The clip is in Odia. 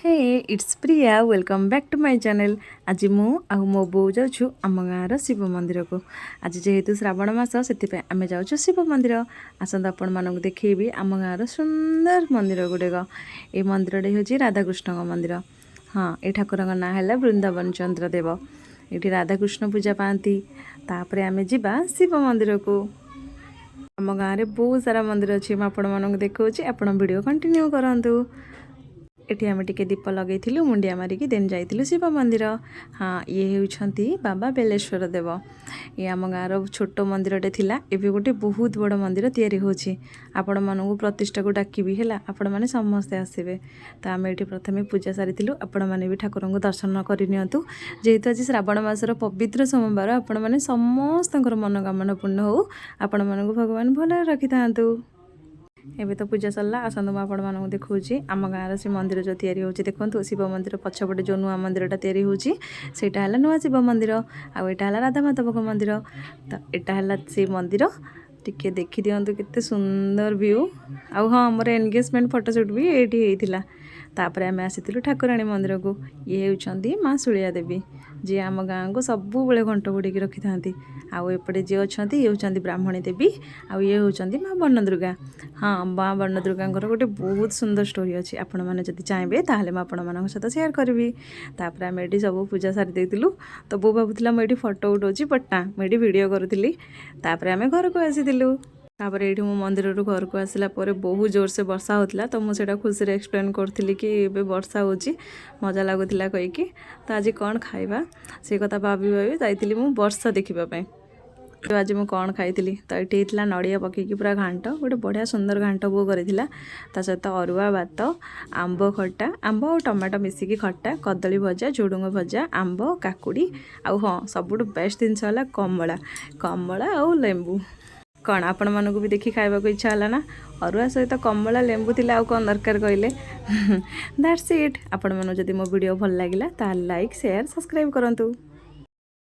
Hey, it's Priya. Welcome back to my channel. ଆଜି ମୁଁ ଆଉ ମୋ ବୋଉ ଯାଉଛୁ ଆମ ଗାଁର ଶିବ ମନ୍ଦିରକୁ। ଆଜି ଯେହେତୁ ଶ୍ରାବଣ ମାସ, ସେଥିପାଇଁ ଆମେ ଯାଉଛୁ ଶିବ ମନ୍ଦିର। ଆସନ୍ତୁ, ଆପଣମାନଙ୍କୁ ଦେଖେଇବି ଆମ ଗାଁର ସୁନ୍ଦର ମନ୍ଦିର ଗୁଡ଼ିକ। ଏଇ ମନ୍ଦିରଟି ହେଉଛି ରାଧାକୃଷ୍ଣଙ୍କ ମନ୍ଦିର। ହଁ, ଏ ଠାକୁରଙ୍କ ନାଁ ହେଲା ବୃନ୍ଦାବନ ଚନ୍ଦ୍ର ଦେବ। ଏଠି ରାଧାକୃଷ୍ଣ ପୂଜା ପାଆନ୍ତି। ତାପରେ ଆମେ ଯିବା ଶିବ ମନ୍ଦିରକୁ। ଆମ ଗାଁରେ ବହୁତ ସାରା ମନ୍ଦିର ଅଛି। ମୁଁ ଆପଣମାନଙ୍କୁ ଦେଖାଉଛି, ଆପଣ ଭିଡ଼ିଓ କଣ୍ଟିନ୍ୟୁ କରନ୍ତୁ। ଏଠି ଆମେ ଟିକେ ଦୀପ ଲଗେଇଥିଲୁ, ମୁଣ୍ଡିଆ ମାରିକି ଦେନ୍ ଯାଇଥିଲୁ ଶିବ ମନ୍ଦିର। ହଁ, ଇଏ ହେଉଛନ୍ତି ବାବା ବେଲେଶ୍ୱର ଦେବ। ଇଏ ଆମ ଗାଁର ଛୋଟ ମନ୍ଦିରଟେ ଥିଲା। ଏବେ ଗୋଟେ ବହୁତ ବଡ଼ ମନ୍ଦିର ତିଆରି ହେଉଛି। ଆପଣମାନଙ୍କୁ ପ୍ରତିଷ୍ଠାକୁ ଡାକିବି, ହେଲା? ଆପଣମାନେ ସମସ୍ତେ ଆସିବେ। ତ ଆମେ ଏଠି ପ୍ରଥମେ ପୂଜା ସାରିଥିଲୁ। ଆପଣମାନେ ବି ଠାକୁରଙ୍କୁ ଦର୍ଶନ କରିନିଅନ୍ତୁ। ଯେହେତୁ ଆଜି ଶ୍ରାବଣ ମାସର ପବିତ୍ର ସୋମବାର, ଆପଣମାନେ ସମସ୍ତଙ୍କର ମନୋକାମନା ପୂର୍ଣ୍ଣ ହେଉ। ଆପଣମାନଙ୍କୁ ଭଗବାନ ଭଲରେ ରଖିଥାନ୍ତୁ। ଏବେ ତ ପୂଜା ସରିଲା। ଆସନ୍ତୁ, ମୁଁ ଆପଣମାନଙ୍କୁ ଦେଖାଉଛି ଆମ ଗାଁର ସେ ମନ୍ଦିର ଯେଉଁ ତିଆରି ହେଉଛି। ଦେଖନ୍ତୁ, ଶିବ ମନ୍ଦିର ପଛପଟେ ଯେଉଁ ନୂଆ ମନ୍ଦିରଟା ତିଆରି ହେଉଛି, ସେଇଟା ହେଲା ନୂଆ ଶିବ ମନ୍ଦିର। ଆଉ ଏଇଟା ହେଲା ରାଧା ମାଧବଙ୍କ ମନ୍ଦିର। ତ ଏଇଟା ହେଲା ସେଇ ମନ୍ଦିର। ଟିକେ ଦେଖିଦିଅନ୍ତୁ କେତେ ସୁନ୍ଦର ଭ୍ୟୁ। ଆଉ ହଁ, ଆମର ଏନଗେଜମେଣ୍ଟ ଫଟୋସୁଟ୍ ବି ଏଇଠି ହେଇଥିଲା। ତାପରେ ଆମେ ଆସିଥିଲୁ ଠାକୁରାଣୀ ମନ୍ଦିରକୁ। ଇଏ ହେଉଛନ୍ତି ମା ଶୁଳିଆ ଦେବୀ, ଯିଏ ଆମ ଗାଁକୁ ସବୁବେଳେ ଘଣ୍ଟ ଘୋଡ଼ିକି ରଖିଥାନ୍ତି। ଆଉ ଏପଟେ ଯିଏ ଅଛନ୍ତି, ଇଏ ହେଉଛନ୍ତି ବ୍ରାହ୍ମଣୀ ଦେବୀ। ଆଉ ଇଏ ହେଉଛନ୍ତି ମା ବନଦୁର୍ଗା। ହଁ, ମା ବନଦୁର୍ଗାଙ୍କର ଗୋଟେ ବହୁତ ସୁନ୍ଦର ଷ୍ଟୋରି ଅଛି। ଆପଣମାନେ ଯଦି ଚାହିଁବେ, ତାହେଲେ ମୁଁ ଆପଣମାନଙ୍କ ସହିତ ସେୟାର କରିବି। ତାପରେ ଆମେ ଏଠି ସବୁ ପୂଜା ସାରି ଦେଇଥିଲୁ। ତ ବୋଉ ଭାବୁଥିଲା ମୁଁ ଏଇଠି ଫଟୋ ଉଠାଉଛି, ବଟ୍ ନା, ମୁଁ ଏଇଠି ଭିଡ଼ିଓ କରୁଥିଲି। ତାପରେ ଆମେ ଘରକୁ ଆସିଥିଲୁ। ତାପରେ ଏଇଠି ମୁଁ ମନ୍ଦିରରୁ ଘରକୁ ଆସିଲା ପରେ ବହୁତ ଜୋରସେ ବର୍ଷା ହେଉଥିଲା। ତ ମୁଁ ସେଇଟା ଖୁସିରେ ଏକ୍ସପ୍ଲେନ୍ କରୁଥିଲି କି ଏବେ ବର୍ଷା ହେଉଛି, ମଜା ଲାଗୁଥିଲା କହିକି। ତ ଆଜି କ'ଣ ଖାଇବା, ସେ କଥା ଭାବି ଭାବି ଯାଇଥିଲି ମୁଁ ବର୍ଷା ଦେଖିବା ପାଇଁ। ତ ଆଜି ମୁଁ କ'ଣ ଖାଇଥିଲି? ତ ଏଠି ହେଇଥିଲା ନଡ଼ିଆ ପକେଇକି ପୁରା ଘାଣ୍ଟ, ଗୋଟେ ବଢ଼ିଆ ସୁନ୍ଦର ଘାଣ୍ଟ ବୋଉ କରିଥିଲା। ତା ସହିତ ଅରୁଆ ଭାତ, ଆମ୍ବ ଖଟା, ଆମ୍ବ ଆଉ ଟମାଟୋ ମିଶିକି ଖଟା, କଦଳୀ ଭଜା, ଝୁଡ଼ୁଙ୍ଗ ଭଜା, ଆମ୍ବ, କାକୁଡ଼ି, ଆଉ ହଁ, ସବୁଠୁ ବେଷ୍ଟ ଜିନିଷ ହେଲା କମଳା, କମଳା ଆଉ ଲେମ୍ବୁ। କ'ଣ ଆପଣମାନଙ୍କୁ ବି ଦେଖି ଖାଇବାକୁ ଇଚ୍ଛା ହେଲା ନା? ଅରୁଆ ସହିତ କମଳା ଲେମ୍ବୁ ଥିଲା, ଆଉ କ'ଣ ଦରକାର କହିଲେ? That's it. ଆପଣମାନଙ୍କୁ ଯଦି ମୋ ଭିଡ଼ିଓ ଭଲ ଲାଗିଲା, ତାହେଲେ ଲାଇକ୍, ସେୟାର, ସବସ୍କ୍ରାଇବ୍ କରନ୍ତୁ।